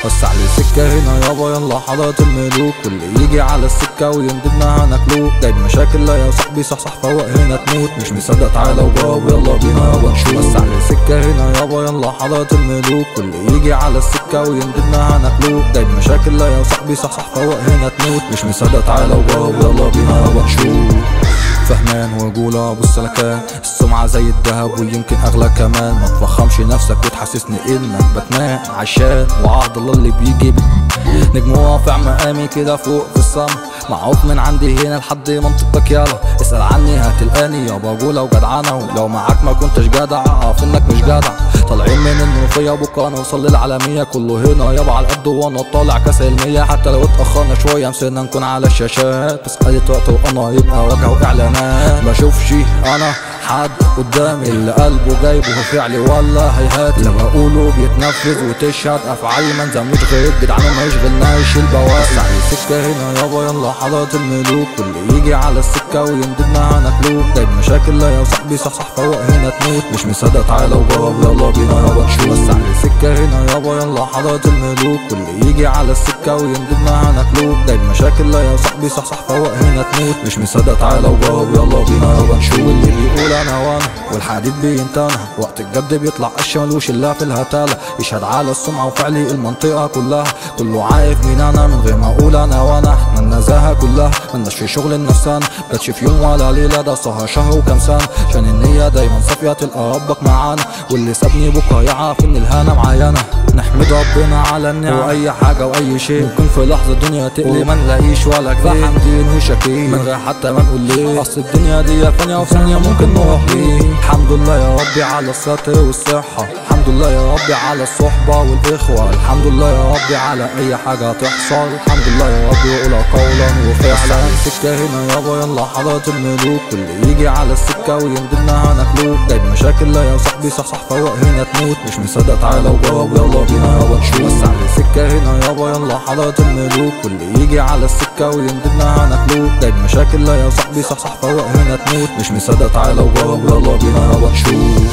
وسع لي سكة هنا يابا يلا حضرة الملوك، واللي يجي على السكة ويندبنا هناكلوه. جايب مشاكل لا يا صاحبي صح فوق هنا تموت، مش مصدق تعالى وجاوب يلا بينا يابا نشوف. وسع لي سكة هنا يابا يلا حضرة الملوك، واللي يجي على السكة ويندبنا هناكلوه. جايب مشاكل لا يا صاحبي صح فوق هنا تموت، مش مصدق تعالى وجاوب يلا بينا يابا نشوف. فهمان ورجولة ابو السلكان، السمعة زي الذهب ويمكن اغلى كمان. ما تفخمش نفسك وتحسسني انك بتنام عشان وعهد الله اللي بيجي نجم رافع مقامي كده فوق في السما. معروف من عندي هنا لحد منطقتك يلا اسأل عني هتلقاني يابا رجولة وجدعنة، ولو معاك ما كنتش جدع اعرف انك مش جدع. طالعين من المنوفية بكرة نوصل للعالمية، كله هنا يابا على القد وانا طالع كاس المية. حتى لو اتأخرنا شوية مسيرنا نكون على الشاشات، بس قلت وقت وانا يبقى وجهه اعلانات. ما اشوفش انا حد قدامي اللي قلبه جايبه فعلي ولا هيهات، اللي بقوله بيتنفذ وتشهد افعالي. ما نزموش غير جدعان وما يشغلناش البواقي. وسع لي سكة هنا يابا يلا حضرة الملوك، واللي يجي على السكة ويندبنا هناكلوه. جايب مشاكل لا يا صاحبي صح فوق هنا تموت، مش مصدق تعالى وجرب يلا بينا يابا نشوف. وسع لي سكة هنا يابا يلا حضرة الملوك، واللي يجي على السكة ويندبنا هناكلوه. جايب مشاكل لا يا صاحبي صح فوق هنا تموت، مش مصدق تعالى وجرب يلا بينا يابا نشوف. واللي بيقول انا وانا والحديد بينتنى، وقت الجد بيطلع قش ملوش الا في الهتالة. يشهد على السمعة وفعلي المنطقة كلها، كله عارف مين انا من غير ما اقول انا وانا. احنا النزاهة كلها ملناش في شغل النفسانة، مبقتش في يوم ولا ليلة ده سهر شهر وكام سنة. عشان النية دايما صافية تلقى ربك معانا، واللي سابني بكرة يعرف ان الهنا معانا. نحمد ربنا على النعم واي حاجة واي شيء، ممكن في لحظة الدنيا تقلب ما نلاقيش ولا جنيه. فحمدين وشاكرين من غير حتى ما نقول ليه، اصل الدنيا دي فانية وفي ثانية ممكن نروح ليه. الحمد لله يا ربي على الستر والصحة، الحمد لله يا ربي على الصحبة والإخوة، الحمد لله يا ربي على أي حاجة تحصل، الحمد لله يا ربي وقولها قولا وفعلا. السكة هنا يابا يلا حضرة الملوك، واللي يجي على السكة ويندبنا هناكلوه. جايب مشاكل لا يا صاحبي صح فوق هنا تموت، مش مصدق تعالى وجرب يلا بينا يابا نشوف. وسع لي سكة هنا يابا يلا حضرة الملوك، واللي يجي على السكة ويندبنا هناكلوه. جايب مشاكل لا يا صاحبي صح فوق هنا تموت، مش مصدق تعالى وجرب يلا بينا يابا نشوف.